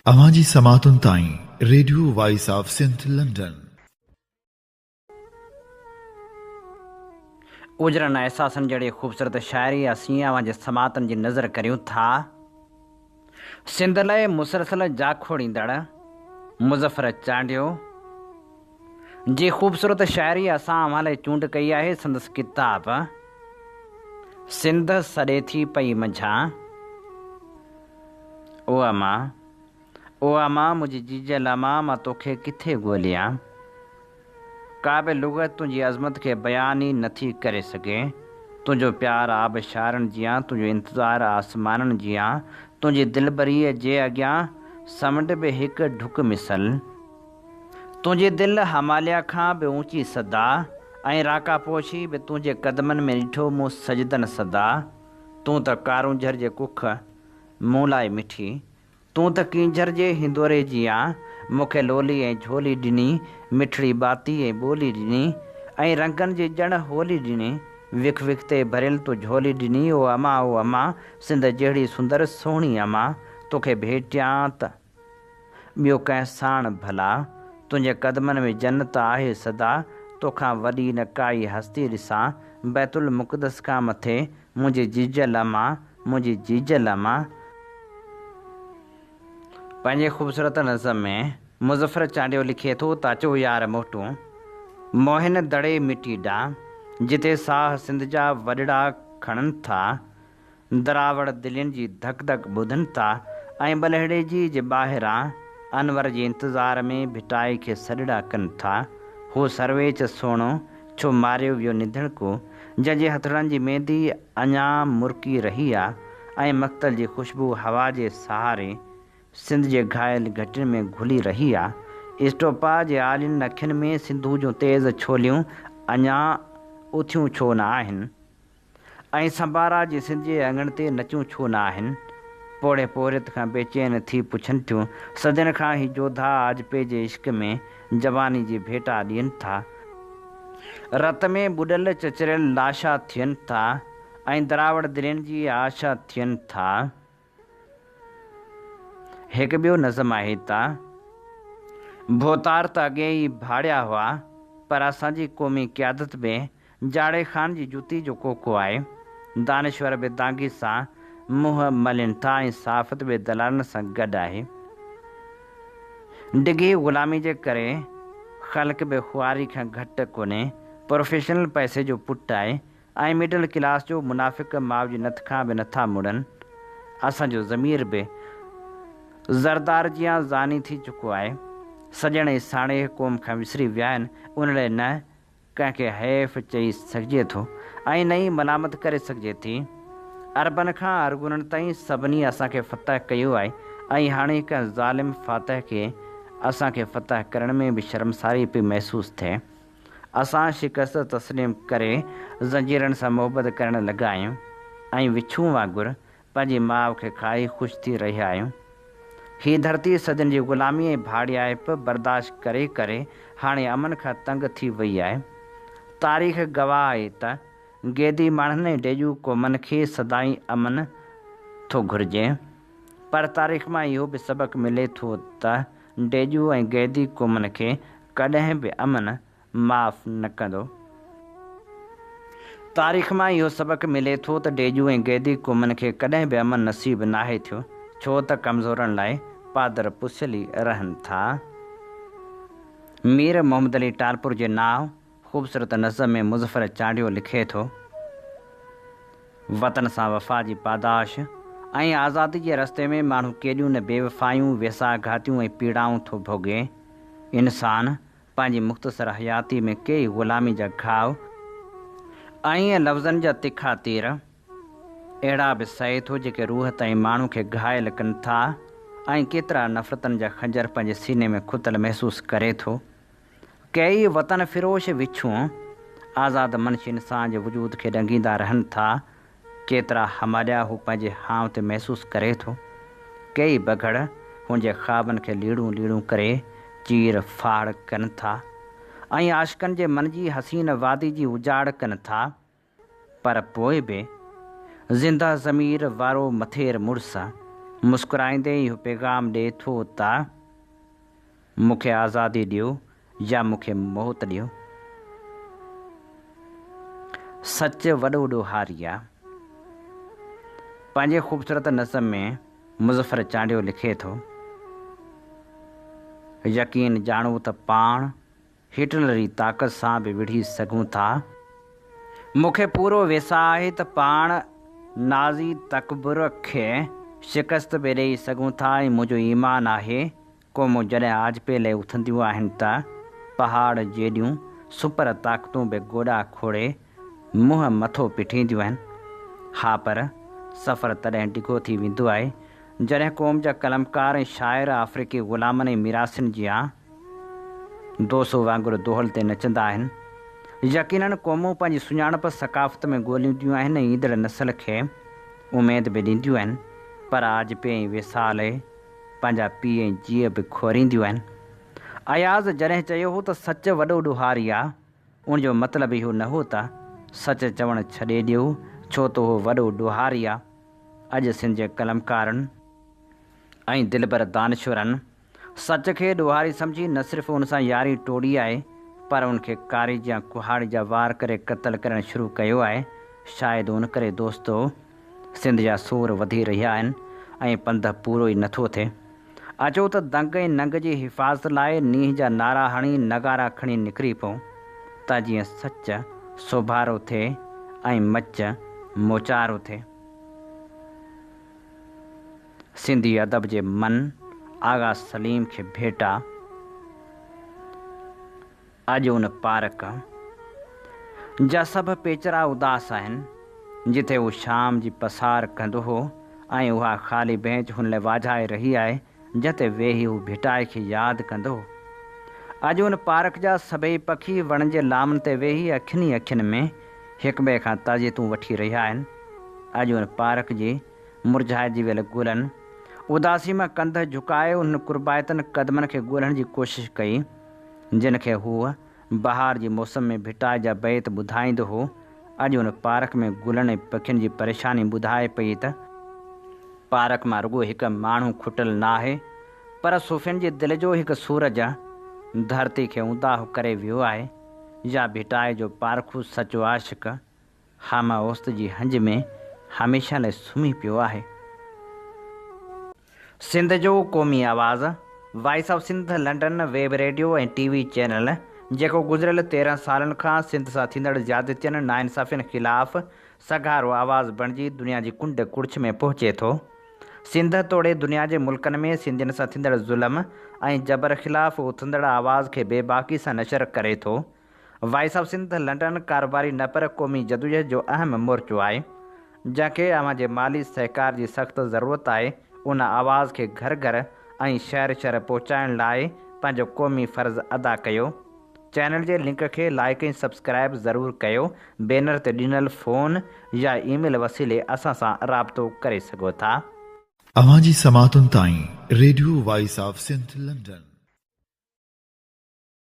اوهان جي سماعتن تائين radio voice of Sindh London. اجرن احساسن جهڙي خوبصورت شاعري اسين اوهان جي سماعتن جي نظر ڪريون ٿا. سنڌ لئه مسلسل جاکوڙيندڙ مظفر چانڊيو جي خوبصورت شاعري اسان اوهان لئه چونڊ ڪئي آهي سندس ڪتاب سنڌ سڏي ٿي پئي منجهان او اما او اما منهنجي جيجل اما مان توکي ڪٿي ڳوليان ڪا به لغت تنهنجي عظمت کي بيان ئي نٿي ڪري سگهي. تنهنجو پيار آبشارن جيان، تنهنجو انتظار آسمانن جيان، تنهنجي دلبريء جي اڳيان سمنڊ به هڪ ڍڪ مثل. تنهنجي دل هماليا کان به اوچي صدا ۽ راڪاپوشي به تنهنجي قدمن ۾ ڏٺو مون سجدن صدا. تون ته ڪارونجهر جي ڪک مون لاء مٺي. تون ته ڪينجهر جي هندوري جيان مون کي لولي ۽ جهولي ڏني، مٺڙي ٻاتي ۽ ٻولي ڏني ۽ رنگن جي ڄڻ هولي ڏني، وک وک تي ڀريل تو جهولي ڏني، او امان او امان، سنڌ جهڙي سندر سهڻي امان، توکي ڀيٽيان ته ٻيو ڪنهن ساڻ ڀلا، تنهنجي قدمن ۾ جنت آهي سدا، توکان وڏي نه ڪائي هستي ڏسان، بيت المقدس کان مٿي، منهنجي جيجل امان، منهنجي جيجل امان. پنهنجي خوبصورت نظم ۾ مظفر چانڊيو لکي ٿو ته اچو يار موٽون موهن دڙي مٽي ڏانهن، جتي ساهه سنڌ جا وڏڙا کڻن ٿا، دراوڙ دلين جي ڌڪ ڌڪ ٻڌن ٿا ۽ ٻلهڙيجي جي ٻاهران انور جي انتظار ۾ ڀٽائي کي سڏڙا ڪن ٿا. هو سرويچ سهڻو ڇو ماريو ويو نڌڻڪو، جنهن جي هٿڙن جي ميندي اڃا مرڪي رهي آ ۽ مقتل جي خوشبو هوا جي سهاري سنڌ جي گهايل گهٽين ۾ گهلي رهي آ. اسٽوپا جي آلين اکين ۾ سنڌو جون تيز ڇوليون اڃا اٿيون ڇو نه آهن؟ ۽ سمبارا جي سنڌ جي اڱڻ تي نچون ڇو نه آهن؟ پوڙهي پورهيت کان بيچين ٿي پڇن ٿيون، صدين کان هي جوڌا آجپي جي عشق ۾ جواني جي ڀيٽا ڏين ٿا، رت ۾ ٻڏل چچريل لاشا ٿين ٿا ۽ دراوڙ دلين جي آشا ٿين ٿا. هڪ ٻيو نظم آهي ته. ڀوتار ته اڳي ئي ڀاڙيا هئا، پر اسان جي قومي قيادت به جاڙي خان جي جتي جو ڪوڪو آهي. دانشور به دانگي سان منهن ملين ٿا ۽ صحافت به دلالن سان گڏ آهي. ڊگهي غلامي جي ڪري خلق به خواري کان گهٽ ڪونهي. پروفيشنل پئسي جو پٽ آهي ۽ مڊل ڪلاس جو منافق ماء جي نٿ کان به نٿا مڙن. اسان جو ضمير به زردار جيان زاني ٿي چڪو آهي. سڄڻ ۽ ساڻيهه قوم کان وسري ويا آهن، ان لاء نه ڪنهن کي حيف چئي سگهجي ٿو ۽ نه ئي ملامت ڪري سگهجي ٿي. عربن کان ارغونن تائين سڀني اسان کي فتح ڪيو آهي ۽ هاڻي ڪنهن ظالم فاتح کي اسان کي فتح ڪرڻ ۾ به شرمساري پئي محسوس ٿئي. اسان شڪست تسليم ڪري زنجيرن سان محبت ڪرڻ لڳا آهيون ۽ وڇون وانگر پنهنجي ماء کي کائي خوش ٿي رهيا آهيون. هي ڌرتي صدين جي غلامي ۽ ڀاڙيائپ برداشت ڪري ڪري هاڻي امن کان تنگ ٿي وئي آهي. تاريخ گواهه آهي ته گيدي ماڻهن ۽ ڊيڄو قومن کي سدائين امن ٿو گهرجي. پر تاريخ مان اهو به سبق ملي ٿو ته ڊيڄو ۽ گيدي قومن کي ڪڏهن به امن معاف نه ڪندو. تاريخ مان اهو سبق ملي ٿو ته ڊيڄو ۽ گيدي قومن کي ڪڏهن به امن نصيب ناهي ٿيو، ڇو ته ڪمزورن لاء پادر پسيل ئي رهن ٿا. مير محمد علي ٽالپر جي نانء خوبصورت نظم ۾ مظفر چانڊيو لکي ٿو. وطن سان وفا جي پاداش ۽ آزادي جي رستي ۾ ماڻهو ڪيڏيون نه بيوفايون، ويساهه گهاتيون ۽ پيڙائون ٿو ڀوڳي. انسان پنهنجي مختصر حياتي ۾ ڪيئي غلامي جا گهاء ۽ لفظن جا تکا تير اهڙا به سهي ٿو جيڪي روح تائين ماڻهو کي گهايل ڪن ٿا ۽ ڪيترا نفرتن جا خنجر پنهنجي سيني ۾ کتل محسوس ڪري ٿو. ڪيئي وطن فروش وڇون آزاد منش انسان جي وجود کي ڏنگيندا رهن ٿا. ڪيترا هماليا هو پنهنجي هانء تي محسوس ڪري ٿو. ڪيئي بگهڙ هن جي خوابن کي ليڙون ليڙون ڪري چير ڦاڙ ڪن ٿا ۽ عاشقن جي من جي حسين وادي جي اجاڙ ڪن ٿا. پر پوء به زنده ضمير وارو مٿير مڙس مسڪرائيندي اهو پيغام ڏئي ٿو ته مون کي آزادي ڏيو يا مون کي موت ڏيو. سچ وڏو ڏوهاري آ. پنهنجي خوبصورت نظم ۾ مظفر چانڊيو لکي ٿو، يقين ڄاڻو ته پاڻ هٽلري طاقت سان به وڙهي سگهون ٿا. مون کي پورو ويساهه آهي ته پاڻ نازي تڪبر کي شڪست به ڏيئي سگهون ٿا ۽ منهنجو ايمان آهي قومون جڏهن آجپي لئه اٿنديون آهن ته پهاڙ جيڏيون سپر طاقتون به گوڏا کوڙي منهن مٿو پٽينديون آهن. ها پر سفر تڏهن ڊگهو ٿي ويندو آهي جڏهن قوم جا قلمڪار ۽ شاعر آفريقي غلامن ۽ ميراثين جيان دوسو وانگر دهل تي نچندا آهن. يقينن قومون پنهنجي سڃاڻپ ثقافت ۾ ڳولينديون آهن ۽ ايندڙ نسل کي اميد به ڏينديون آهن پر آجپي ۽ ويساهه لئه پنهنجا پيء ۽ جيء به کورينديون آهن. اياز جڏهن چيو هو ته سچ وڏو ڏوهاري آ ان جو مطلب اهو نه هو ته سچ چوڻ ڇڏي ڏيو ڇو ته اهو وڏو ڏوهاري آ. اڄ سنڌ جي قلمڪارن ۽ دلبر دانشورن سچ کي ڏوهاري سمجهي نه صرف ان سان ياري ٽوڙي آهي پر ان کي ڪاري جيان ڪهاڙي جا وار ڪري قتل ڪرڻ شروع ڪيو آهي شايد ان ڪري دوستو سنڌ جا سور وڌي رهيا آهن ۽ پنڌ پورو ئي نٿو ٿئي اچو ته دنگ ۽ ننگ جي حفاظت لاء نينهن جا نعرا هڻي نغارا کڻي نڪري پئون ته جيئن سچ سوڀارو ٿئي ۽ مچ موچارو ٿئي. سنڌي ادب جي من آغا سليم کي ڀيٽا اڄ ان پارڪ جا سڀ پيچرا اداس آهن، جتي هو شام جي پسار ڪندو هو ۽ اها خالي بينچ هن لاء واجهائي رهي آهي، جنهن تي ويهي هو ڀٽائي کي ياد ڪندو هو. اڄ ان پارڪ جا سڀئي پکي وڻن جي لامن تي ويهي اکين ئي اکين ۾ هڪٻئي کان تعزيتون وٺي رهيا آهن. اڄ ان پارڪ جي مرجهائجي ويل گلن اداسي مان ڪنڌ جهڪائي انهن قربائتن قدمن کي ڳولڻ جي ڪوشش ڪئي، جن کي هو بهار جي موسم ۾ ڀٽائي جا بيت ٻڌائيندو هو. اڄ ان پارڪ ۾ گلن ۽ پکين جي پريشاني ٻڌائي پئي ته پارڪ مان رڳو هڪ ماڻهو کٽل ناهي، پر صوفين جي دل جو هڪ سورج ڌرتي کي اونداهو ڪري ويو آهي يا ڀٽائي جو پارکو سچو عاشق هاما اوست جي هنج ۾ هميشه لاء سمهي پيو آهي. سنڌ جو قومي آواز، voice of Sindh London web radio ۽ T V channel, جيڪو گذريل 13 سالن کان سنڌ سان ٿيندڙ زيادتين، ناانصافين خلاف سگهارو آواز بڻجي دنيا جي ڪنڊ ڪڙڇ ۾ پهچي ٿو. سنڌ توڙي دنيا جي ملڪن ۾ سنڌين سان ٿيندڙ ظلم ۽ جبر خلاف اٿندڙ آواز کي بيباڪي سان نشر ڪري ٿو. وائس آف سنڌ لنڊن ڪاروباري نه پر قومي جدوجهد جو اهم مورچو آهي، جنهن کي اوهان جي مالي سهڪار جي سخت ضرورت آهي، ان آواز کي گهر گهر ۽ شهر شهر پهچائڻ لاء پنهنجو قومي فرض ادا ڪيو. چينل جي لنڪ کي لائيڪ ۽ سبسڪرائيب ضرور ڪيو، بينر تي ڏنل فون يا اي ميل وسيلي اسان سان رابطو ڪري سگهو ٿا. اوهان جي سماعتن تائين radio voice of Sindh London.